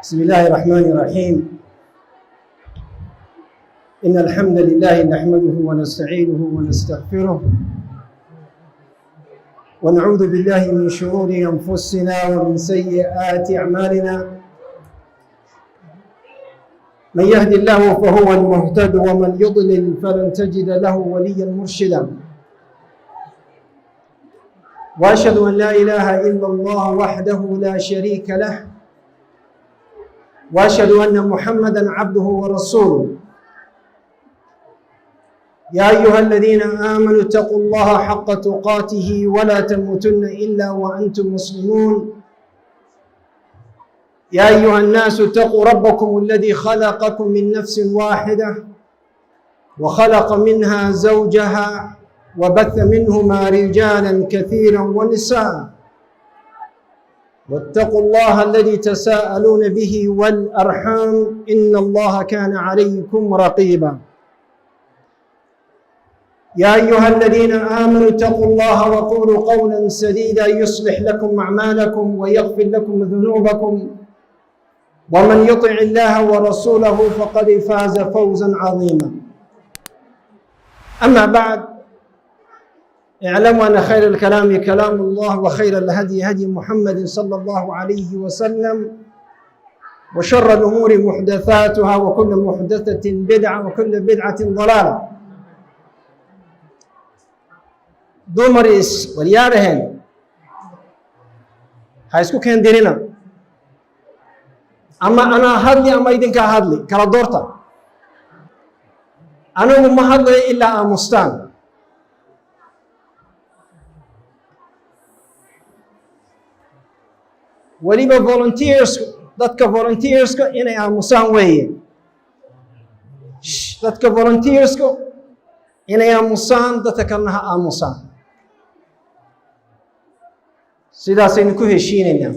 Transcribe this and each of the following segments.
بسم الله الرحمن الرحيم. إن الحمد لله نحمده ونستعينه ونستغفره، ونعوذ بالله من شرور أنفسنا ومن سيئات أعمالنا. من يهد الله فهو المهتد، ومن يضلل فلن تجد له وليا مرشدا. واشهد ان لا اله الا الله وحده لا شريك له، واشهد ان محمدا عبده ورسوله. يا ايها الذين امنوا اتقوا الله حق تقاته ولا تموتن الا وانتم مسلمون. يا ايها الناس اتقوا ربكم الذي خلقكم من نفس واحده وخلق منها زوجها وبث منهما رجالا كثيرا ونساء، واتقوا الله الذي تساءلون به والارحام، ان الله كان عليكم رقيبا. يا ايها الذين امنوا اتقوا الله وقولوا قولا سديدا، يصلح لكم اعمالكم ويغفر لكم ذنوبكم، ومن يطع الله ورسوله فقد فاز فوزا عظيما. اما بعد، اعلموا ان خير الكلام كلام الله، وخير الهدي هدي محمد صلى الله عليه وسلم، وشر الامور محدثاتها، وكل محدثه بدعه، وكل بدعه ضلاله. Dumaris, waryaadhaheen, ha isku keendirina. Ama anaa hadli ama idinkaa hadli, kala doorta. Anigu ma hadlayo ilaa aamustaan. Weliba volunteers, dadka volunteerska inay aamusaan weeye. Dadka volunteerska inay aamusaan, dadka kalena ha aamusaan. Sidaasaynu ku heshiinaynaa.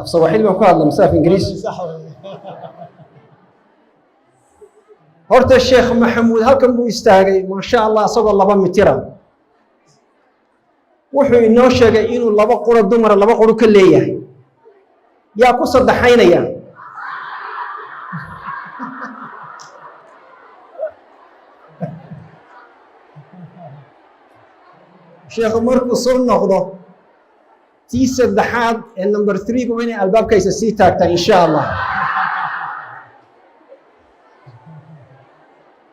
Af Sawaaxili baan ku hadla mise af Ingiriis? Horta Sheekh Maxamuud halkan buu istaagay, maasha Allah, isagoo 2 mitira. Wuxuu inoo sheegay inuu laba quro dumara, laba quro ka leeyahay. Yaa ku sadexaynaya? Sheekhu markuu soo noqdo, tii saddexaad ee number 3 gu inay albaabkaysa sii taagtaa, insha Allah.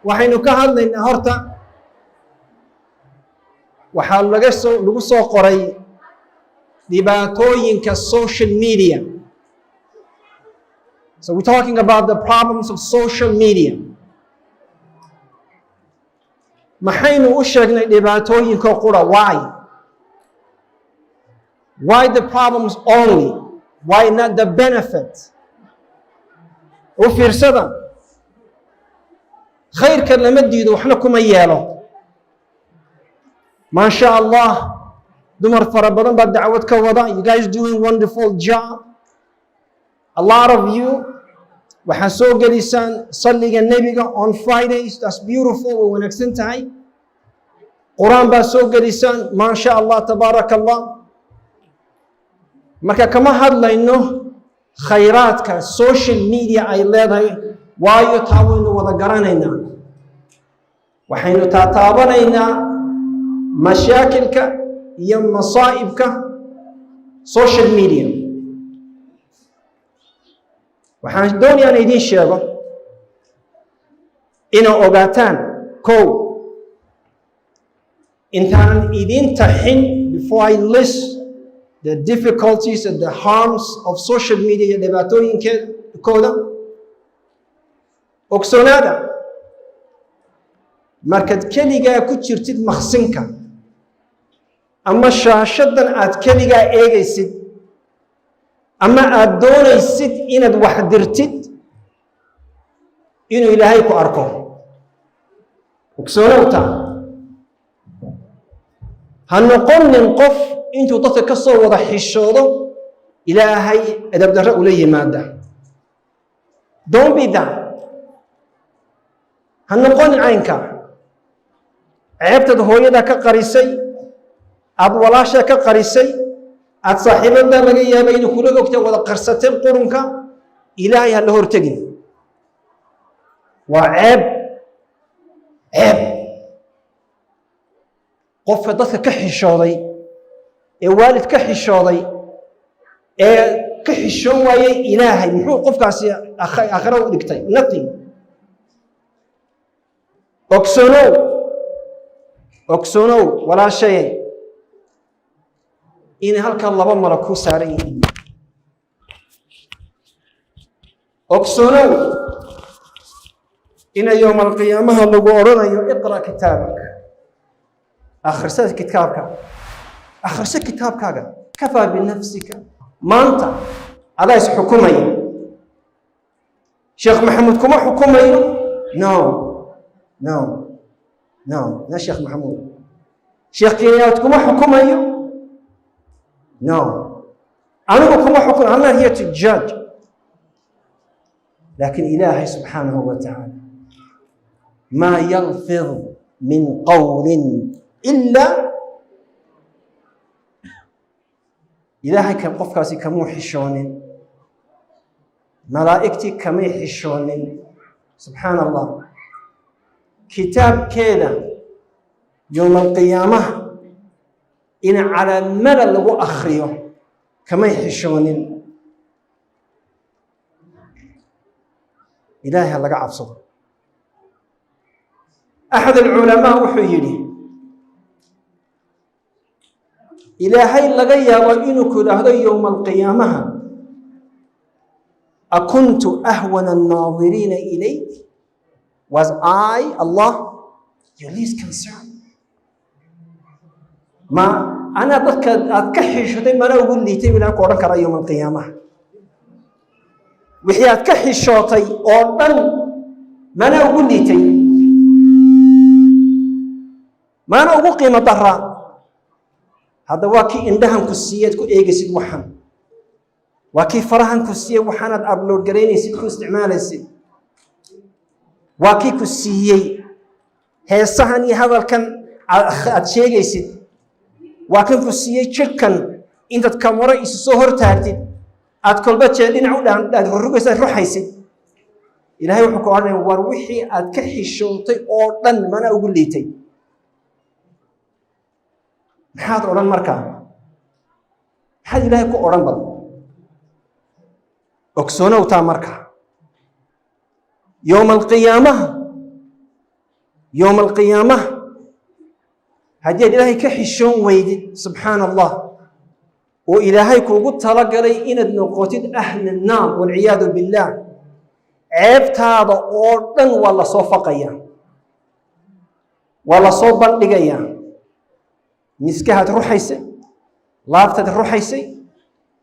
Waxaynu ka hadlaynaa horta, waxaa laga soo lagu soo qoray dhibaatooyinka social media. So we're talking about the problems of social media. Maxaynu u sheegnay dhibaatooyinka qura? Why the problems only? Why not the benefit? U fiirsada, khayrka lama diido, waxna kuma yeelo. Maa sha Allah, dumar fara badan baa dacwad ka wada. You guys doing wonderful job, a lot of you. Waxaa soo gelisaan salliga Nebiga on Fridays. That's beautiful, way wanaagsan tahay. Qur-aan baa soo gelisaan, maa sha Allah, tabaaraka Allah. Marka kama hadlayno khayraadka social media ay leedahay, waayo taa waynu wada garanaynaa. Waxaynu taataabanaynaa mashaakilka iyo masaa'ibka social media. Waxaan doonayaa in idiin sheego inaa ogaataan kow, intaanan idiin taxin, before I list the difficulties and the harms of social media iyo dhibaatooyinkooda, ogsoonaada, markaad keligaa ku jirtid maqsinka ama shaashadan aad keligaa eegaysid ama aad doonaysid inaad wax dirtid, inuu Ilaahay ku arko. Ogsoonowta, ha noqonin qof intuu dadka ka soo wada xishoodo Ilaahay edabdarro ula yimaada. Don't be that. Ha noqonin caynka. Ceebtaad hooyada ka qarisay, aada walaasha ka qarisay, Aad saaxiibada laga yaaba inuu kula ogta wada qarsateen qurunka, Ilaahay ha la hortegin. Waa ceeb, ceeb. Qofka dadka ka xishooday, ee waalid ka xishooday, ee ka xishoon waayey Ilaahay, muxuu qofkaasi aakhira u dhigtay? Nothing. Ogsoonow, ogsoonow, walaashayay, inay halkaa laba mala ku saaran yihiin. Ogsoonow ina yowma alqiyaamaha lagu odhanayo: "Iqra kitaabak", akhrisada kitaabka, akhriso kitaabkaaga. Kafaa binafsika. Maanta adaa is xukumaya. Sheekh Maxamuud kuma xukumayo. No, no, no, na Sheekh Maxamuud, Sheekh Kenyaat kuma xukumayo. No, anigu kuma xukum. I'm not here to judge. Laakiin Ilaahay subxaanahu wa tacaala, maa yalfid min qawlin ilaa Ilaahay ka qofkaasi kamuu xishoonin, malaa'igtii kamay xishoonin. Subxaana Allah, kitaabkeeda yowma alqiyaamaha in calaa mala lagu akriyo kamay xishoonin. Ilaahay ha laga cabsado. Axad alculamaa wuxuu yidhi: Ilaahay laga yaabo inuu ku idhaahdo yowma alqiyaamaha: "Akuntu ahwana annaadiriina ilayk? Was I, Allah, your least concern?" Ma anaa dadka aad ka xishootay mana ugu liitay? Ilahay ku odhan karaa yowma alqiyaamaha: wixii aad ka xishootay oo dhan mana ugu liitay, maana ugu qiimo daraa? Hadda waa kii indhahan ku siiyeed ku eegaysid waxan, waa kii farahan ku siiyey waxaanaad upload garaynaysid, ku isticmaalaysid, waa kii ku siiyey heesahan iyo hadalkan aad sheegaysid, waa kan ku siiyey jidhkan intaad kamaro isu soo hortaagtid aad kolba jee dhinac u dhaan aad rurugaysa, ruxaysid. Ilaahay wuxuu ku odhanaya: war wixii aad ka xishootay oo dhan mana ugu liitay? Maxaad odhan markaa? Maxaad Ilaahay ku odhan? Bal ogsoonowtaa marka yowma alqiyaamaha, yowma alqiyaamaha, haddii aad Ilaahay ka xishoon weydid, subxaana Allah, oo Ilaahay kuugu talagalay inaad noqotid ahli naar, walciyaadu billaah, ceebtaada oo dhan waa lasoo faqaya, waa lasoo bandhigayaa. Miskahaad ruxaysay, laabtaad ruxaysay,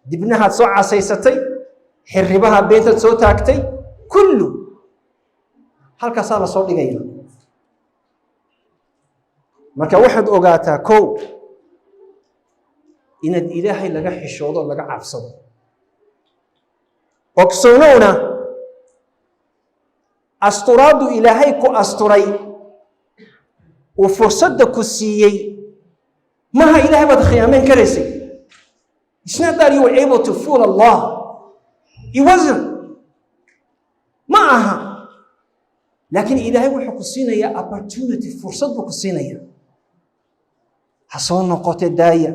dibnahaad soo casaysatay, xiribaha beentaad soo taagtay, kullu halkaasaa lasoo dhigaya. Marka waxaad ogaataa, kow, inaad Ilaahay laga xishoodo, laga cabsado. Ogsoonowna asturaaddu Ilaahay ku asturay, uu fursadda ku siiyey, maha Ilaahay baad khiyaameyn karaysay. It's not that you were able to fool Allah. It wasn't. Ma aha. Laakiin Ilaahay wuxuu ku siinayaa opportunity, fursad buu ku siinayaa. Ha soo noqote, daaya,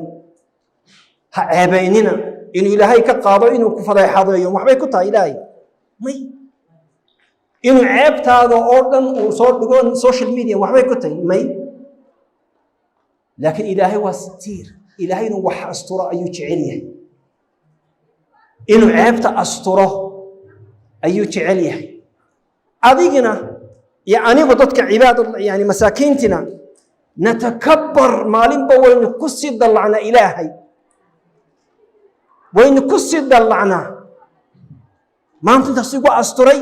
ha ceebaynina. Inuu Ilaahay ka qaado, inuu ku fadeexadeeyo, waxbay ku tahay Ilaahay? May. Inuu ceebtaada oo dhan uu soo dhigo social media, waxbay ku tahay? May. Laakiin Ilaahay waa sitiir. Ilaahay inuu wax asturo ayuu jecel yahay, inuu ceebta asturo ayuu jecel yahay. Adigina iyo anigu, dadka cibaad, yani masaakiintina, natakabbar. Maalinba waynu ku sii dallacnaa Ilaahay, waynu ku sii dallacnaa. Maanta intaas igu asturay,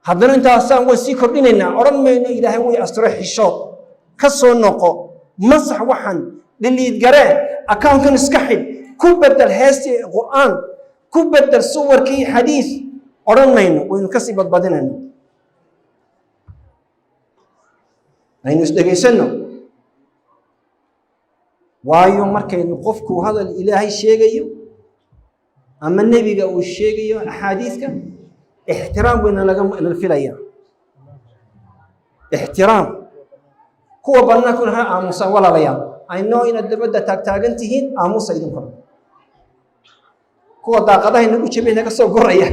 haddana intaasaan way sii kordhinaynaa. Odhan mayno: "Ilaahay way asturay, xishood, ka soo noqo, masax waxan, delete garee accountkan, iska xidh, ku bedel heestii Qur'aan, ku bedel suwarkii xadiis." Odhan mayno, waynu kasii badbadinayna. Aynu isdhegaysanno. Waayo, markaynu qofku hadal Ilaahay sheegayo ama Nebiga uu sheegayo, axaadiiska, ixtiraam weyna laga filaya, ixtiraam. Kuwa bannaankuna ha aamusaan, walaalayaal. I know inaad dabadda taagtaagan tihiin. Aamusa idinkuna. Kuwa daaqadaha inagu jabay, naga soo guraya.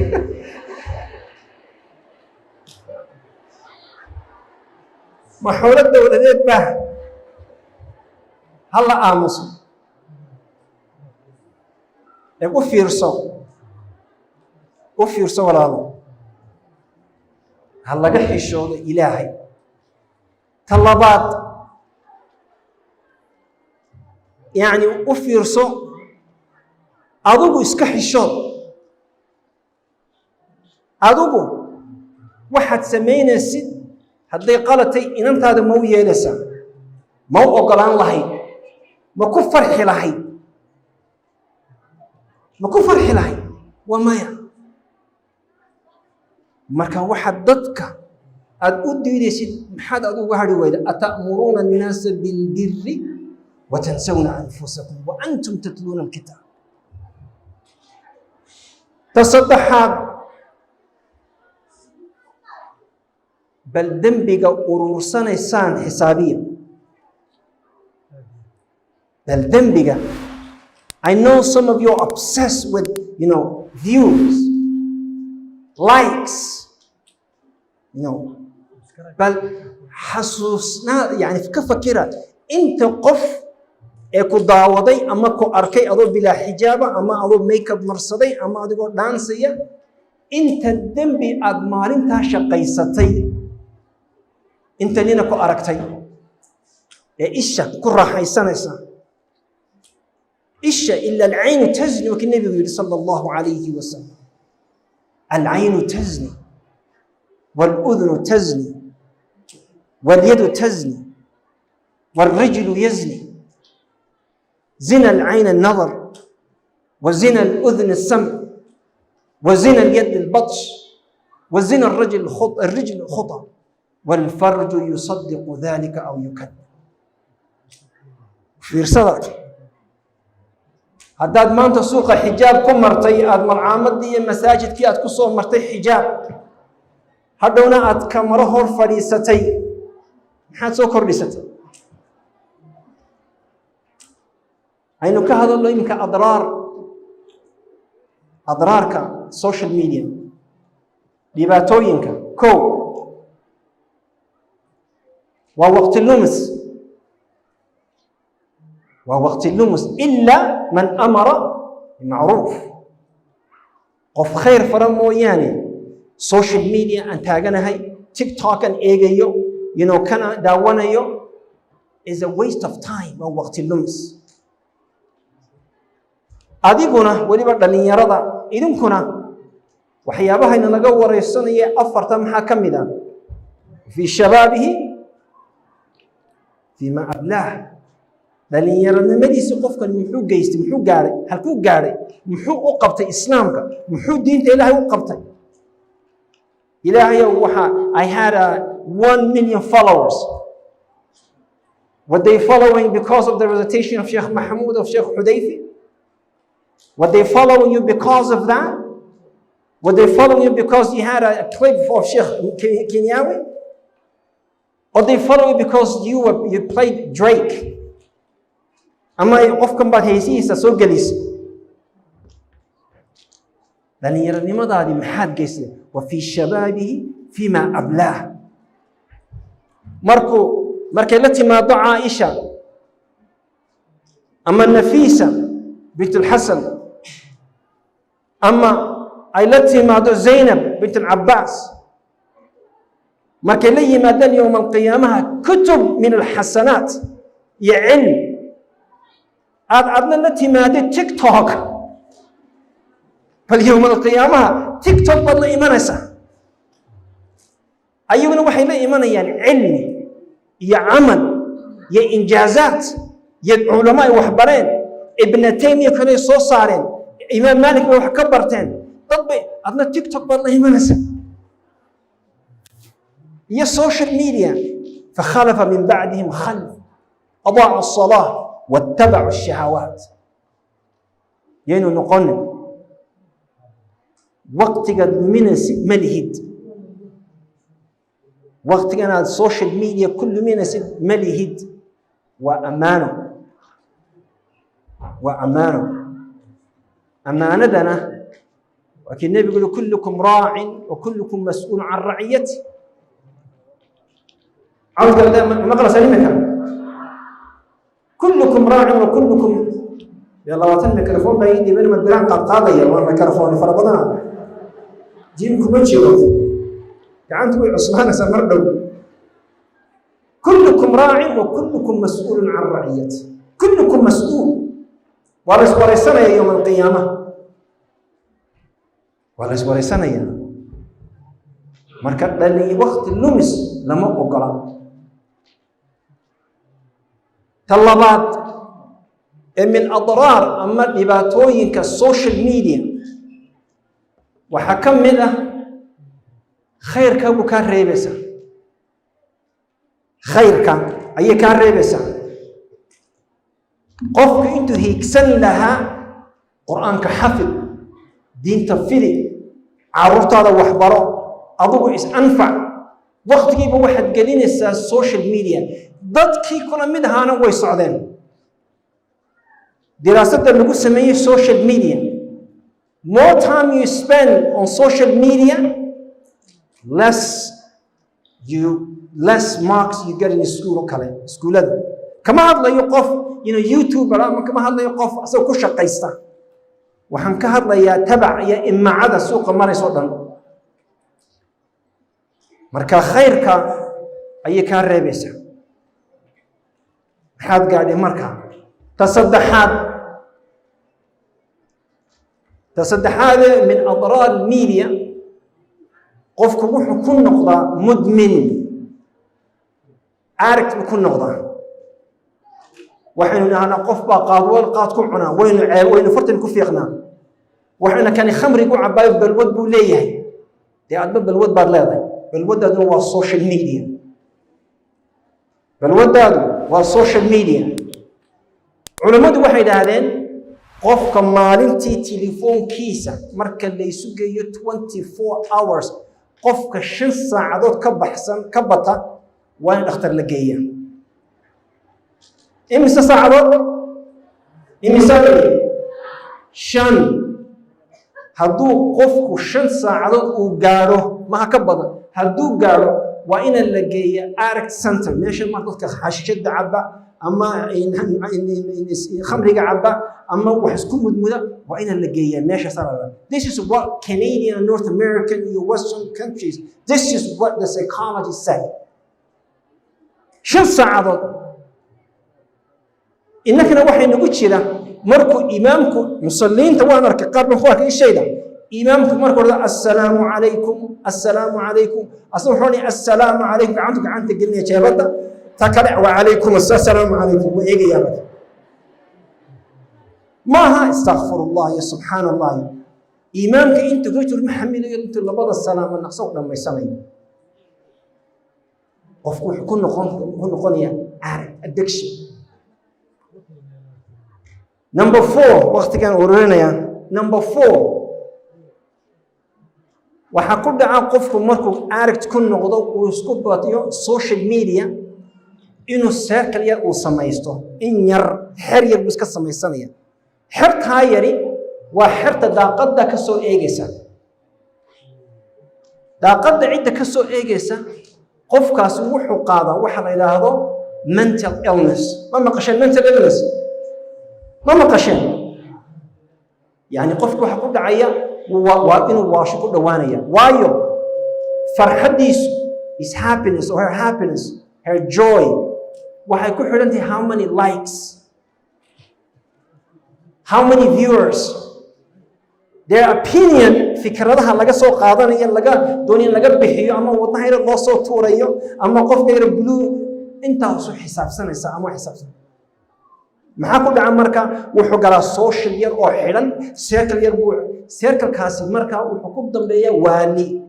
Ma xoolo dowladeed baa? Ha la aamuso. Ee u fiirso, u fiirso, walaalo. Ha laga xishoodo Ilaahay. Ta labaad, yacni, u fiirso, adigu iska xishood. Adigu waxaad samaynaysid hadday qalatay, inantaada ma u yeelaysaa? Ma u ogolaan lahayd? Ma ku farxi lahayd? Ma ku farxi lahayd? Waa maya. Marka waxaad dadka aada u diidaysid, maxaad adigu uga hadhi wayda? Ata'muruuna annaasa bilbiri watansawna anfusakum wa antum tatluuna alkitaab. Ta saddexaad, bal dembiga uruursanaysaan xisaabiya. Bal dembiga. I know some of you are obsessed with views, likes. Bal xasuusnaa, yani ka fakira inta qof ee ku daawaday ama ku arkay adoo bilaa xijaaba ama adoo makeup marsaday ama adigoo dhaansaya, inta dembi aad maalintaa shaqaysatay, inta nina ku aragtay ee isha ku raaxaysanaysa. Isha ila alcaynu tazni, wakii Nebigu yidhi sala Allahu calayhi wasalam: alcaynu tazni waaludnu tazni walyadu tazni waalrijlu yazni. Zina alcayn الnadar, wazina aludn الsamc, wazina alyad albatsh, wazina الrijl الkhuطى, waalfarju yusadiqu dalika aw yukadib. Fiirsada, haddaad maanta suuqa xijaab ku martay, aada malcaamadii iyo masaajidkii aad ku soo martay xijaab, hadhowna aad kamaro hor fadhiisatay, maxaad soo kordhisatay? Aynu ka hadalno iminka adraarka social media, dhibaatooyinka. Kow, waa waqti lumis, waa waqti lumis, ila man amara bimacruuf, qof khayr fara mooyaane. Social media aan taaganahay, TikTok aan eegayo, kana daawanayo, is a waste of time, waa waqti lumis. Adiguna weliba dhallinyarada, idinkuna waxyaabahayna laga wareysanaya afarta maxaa ka mid ah? Fii shabaabihi fiima ablaah. Dhalinyaronimadiisi qofkan muxuu geystay? Muxuu gaadhay? Halkuu gaadhay? Muxuu u qabtay Islaamka? Muxuu diinta Ilaahay u qabtay? Ilaahayow, waxa I had a 1 million followers. Were they following because of the recitation of Sheikh Mahmoud, of Sheikh Hudayfi? Were they following you because of that? Were they following you because you had a clip of Sheikh Kenyawi? Or they follow you because you played Drake? Ama qofkan baad heesihiisa soo gelisay? Dhalinyaronimadaadii maxaad geysay? Wa fii shabaabihi fiima ablaah. Markuu markay la timaado Caaisha ama Nafiisa bint Alxasan ama ay la timaado Zaynab bint Alcabaas, markay la yimaadaan yowma alqiyaamaha kutub min alxasanaat iyo cilm, aad adna la timaadid TikTok, bal yowma alqiyaamaha TikTok baad la imanaysaa. Ayaguna waxay la imanayaan cilmi iyo camal iyo injaazaat iyo culamo ay wax bareen. Ibna Taymiya kaley soo saareen, Imaam Maalik bay wax ka barteen, dad bay. Adna TikTok baad la imanaysaa iyo social media. Fakhalafa min bacdihim khalf adaacu الصalaa. واتبعوا الشهوات. Yaynu noqonin. Waqtigaad luminaysid ma lihid, waqtigan aad social media ku luminaysid ma lihid. Waa ammaano, waa ammaano. Ammaanadana waa kii Nebigu yidhi: كلكم راع وكلكم مسؤول عن رعيته. Codka maqlaysaa imika? كلكم راع وكلكم. Dee 20 mikrofon baa ii dhiban, ma biraan qaadqaadaya? Waa mikrofon fara badana, jiim kuma jiro, gacantu way cuslaanaysaa mar dhow. كلكم راع وكلكم مسؤول عن رعيته. كلكم مسؤول. Waa la iswaraysanaya يوم القيامة, waa la iswaraysanaya. Marka dhali wakti lumis lama ogola. Ta labaad ee min أضرار ama dhibaatooyinka social media waxaa ka mid ah khayrka buu kaa reebaysaa, khayrka ayay kaa reebaysaa. Qofku intuu hiigsan lahaa Qur-aanka xafid, diinta fidi, caruurtaada waxbaro, adugu is-anfac, waktigiiba waxaad gelinaysaa social media. Dadkii kula mid ahaana way socdeen. Diraasadda lagu sameeyey social media, more time you spend on social media, less marks you get in school. Oo kale iskuullada kama hadlayo qof YouTuber ama kama hadlayo qof asagoo ku shaqaysta. Waxaan ka hadlayaa tabac iyo imacada suuqa marayso dhan. Marka khayrka ayay kaa reebaysaa. Maxaad gaadhay marka? Ta saddexaad, ta saddexaade min أضرار media, qofku wuxuu ku noqdaa مدمن, addict buu ku noqdaa. Waxaynu dhahnaa qof baa qaadwal qaad ku cunaa, waynu ceeb, waynu fartan ku fiiqnaa, waxayna kani khamrigu cabaayo, balwad buu leeyahay. Dee adba balwad baad leedahay. Balwadaaduna waa social media, balwadaadu waa social media. Culammadu waxay idhaahdeen qofka maalintii telefoonkiisa marka laysu geeyo 24 hours, qofka 5 saacadood ka baxsan ka bata waa in dhakhtar la geeya. Imise saacadood? Imise? 5. Hadduu qofku 5 saacadood uu gaadho, maha ka badan, hadduu gaadho waa ina la geeya addict center, meesha mar dadka xashishada cabba ama khamriga cabba ama wax isku mudmuda waa ina la geeyaa meesha sarara. This is what Canadian and North American iyo Western countries, this is what the psychology said. 5 saacadood. Innakana waxay nagu jira markuu imaamku musalliinta, waan arkay, qaar baan ku arkay ishayda, imaamku markuu ordo "Assalaamu calaykum, assalaamu calaykum", asna wuxuu odhanaya "Assalaamu calaykum", gacantu gacanta gelinaya jeebadda, ta kale "Wacalaykum assalaamu calaykum", wuu eegayaa. Marka maaha "Istakfir Allah" iyo "Subxaan Allah". Imaamka intuu ka jiro ma xamilayo, intuu labada salaamo naqso u dhammaysanayo. Qofku wuxuu ku noqonaya addiction. Number four, waktigaan ururinaya. Number four, waxaa ku dhaca qofku markuu addict ku noqdo, uu isku batiyo social media, inuu circle yar uu samaysto, in yar, xer yar buu iska samaysanaya. Xertaa yari waa xerta daaqadda ka soo eegaysa. Daaqadda cidda ka soo eegaysa, qofkaasi wuxuu qaadaa waxa la yidhaahdo mental illness. Ma maqasheen mental illness? Ma maqasheen? Yani qofki waxa ku dhacaya waa inuu waasho ku dhowaanaya, waayo farxaddiisu, his happiness or her happiness, her joy, waxay ku xidhan tahay how many likes, how many viewers, their opinion, fikradaha laga soo qaadanayo, laga doonaya laga bixiyo, ama wadnaha yar loo soo tuurayo, ama qofka yar blue intaasu xisaabsanaysa ama xisaabsan. Maxaa ku dhaca marka? Wuxuu galaa social yar oo xidhan, circle yar buu. Circle-kaasi marka wuxuu ku dambeeyaa waali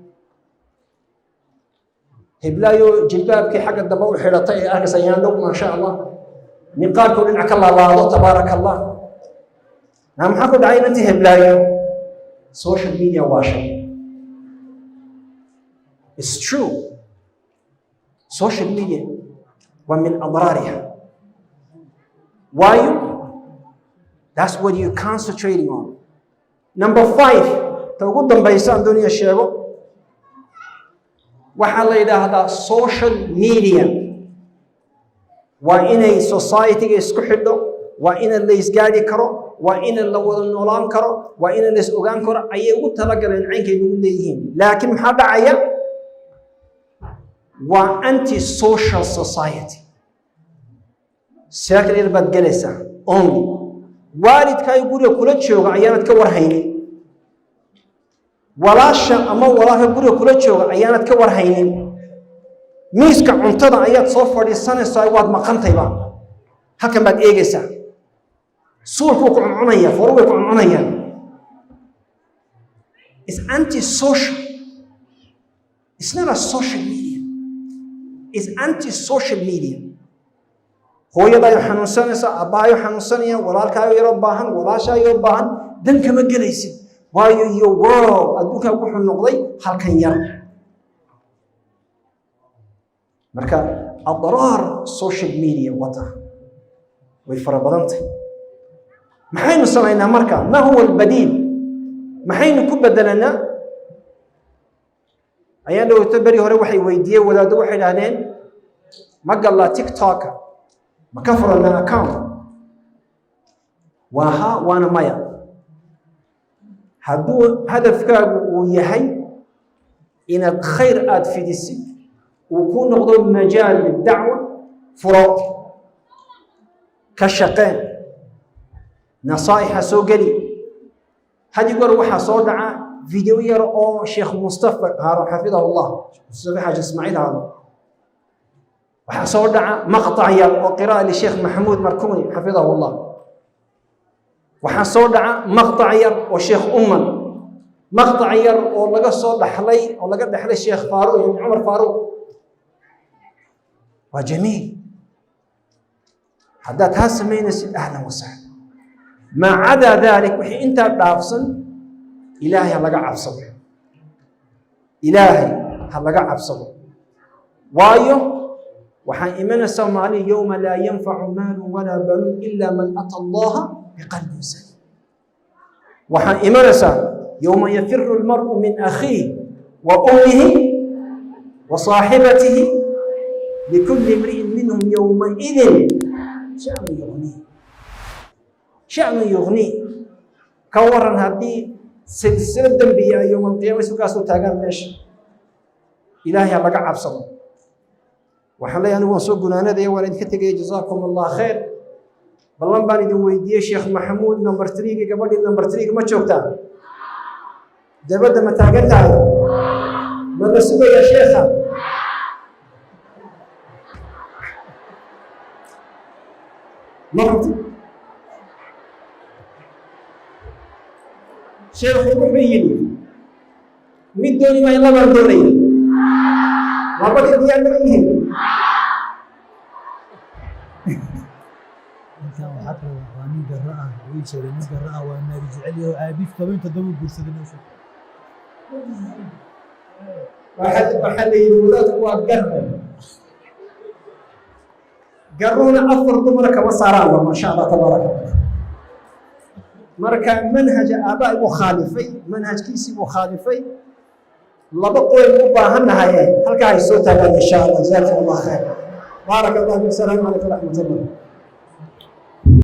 hiblaayo jilbaabkii xagga dambe u xidhatay ee arkaysa yaandhow, maasha Allah. Niqaabkuu dhinac ka laalaado, tabaaraka Allah. Naa, maxaa ku dhacay inantii heblaayo? Social media waa shay. It's true, social media waa min adraariha, waayo that's what you're concentrating on. Number five, ta ugu dambaysa aan doonaya sheego, waxaa la yidhaahdaa social media waa inay society-ga isku xidho, waa in la isgaadhi karo, waa in la wada noolaan karo, waa in la is ogaan karo ayay ugu talagaleen, caynkay nagu leeyihiin. Laakiin maxaa dhacaya? Waa anti social society. Circle yar baad gelaysaa only. Waalidkaayo guriga kula jooga ayaanad ka warhaynin, walaasha ama walaalka guriga kula jooga ayaanad ka warhaynin. Miiska cuntada ayaad soo fadhiisanaysaa, waad maqantayba, halkan baad eegaysaa, suulkuu ku cuncunaya, foru way ku cuncunayaan. It's anti social. It's not a social media, it's anti social media. Hooyadaayo xanuunsanaysa, abbaayo xanuunsanaya, walaalkaayo yaro baahan, walaashaayo baahan, dan kama gelaysid, waayo your world, adduunkaa wuxuu noqday halkan yar. Marka adraar social media wata way fara badantay. Maxaynu samaynaa marka? Ma huwa albadiil? Maxaynu ku bedelanaa? Ayaan dhowto beri hore waxay weydiiyeen wadaaddo, waxay idhahdeen, "Ma gallaa TikToka? Ma ka furanaa account?" Waa ha, waana maya. Hadduu hadafkaagu uu yahay inaad khayr aada fidisid, uu ku noqdo majaal lidacwa, furo, ka shaqeen, nasaa'ixa soo geli. Hadi goor waxaa soo dhaca video yar oo Sheekh Mustafa Haarun, xafidahu Allah, Mustafa Xaaji Ismaaciil Haarun. Waxaa soo dhaca maqtac yar oo qira'a lisheekh Maxamuud Markuuni, xafidahu Allah. Waxaa soo dhaca maqtac yar oo Sheekh Uman, maqtac yar oo laga soo dhaxlay, oo laga dhexlay Sheekh Faaruq, Cumar Faaruq. Waa jamiil. Haddaad taa samaynaysid, ahlan wasahlan. Maa cadaa dalik, wixii intaa dhaafsan, Ilaahay ha laga cabsado, Ilaahay ha laga cabsado, waayo waxaa imanaysaa maalin yowma laa yanfacu maalu walaa banuun ila man ata Allaha biqalbin saliim. Waxaa imanaysaa yowma yafiru almar'u min akhiih wa ummihi wa saaxibatihi, likulli imri'in minhum yowmaidin sha'nu yughniih, sha'nu yughniih. Ka waran haddii silsilo dembiya ay yowma alqiyaama isukaasoo taagaan meesha? Ilaahay ha laga cabsado. Waxaan leeyahay, anigu waan soo gunaanadaya, waan idinka tegaya. Jazaakum Allah khayr. Ballan baan idin weydiiyey. Sheekh Maxamuud, number three-gi, gabadhii number three-ga ma joogtaa? Dabadda ma taagan tahay? Ma la sugaya sheekha? Ma rabti? Sheekhu wuxuu yidhi, mid dooni maayo, labaan doonaya. Labadii diyaar ma yihiin? Ninkan waxaa kale waa nin garra ah, ii sheegay, nin garra ah, waa naagi jecel yaho, aabiis 17 guursaday meesha. Waxaa la yidhi wadaadku waa garre, garruhuna afar dumara kama saaraanba, maasha Allah, tabaaraka Allah. Marka manhaja aabbaha buu khaalifay, manhajkiisii buu khaalifay. Laba qoyn u baahan nahaye, halkaa ay soo taagaan, insha Allah. Jazaakum Allah khayr, baaraka Allah fiik. Asalaamu calaykum waraxmat Allah.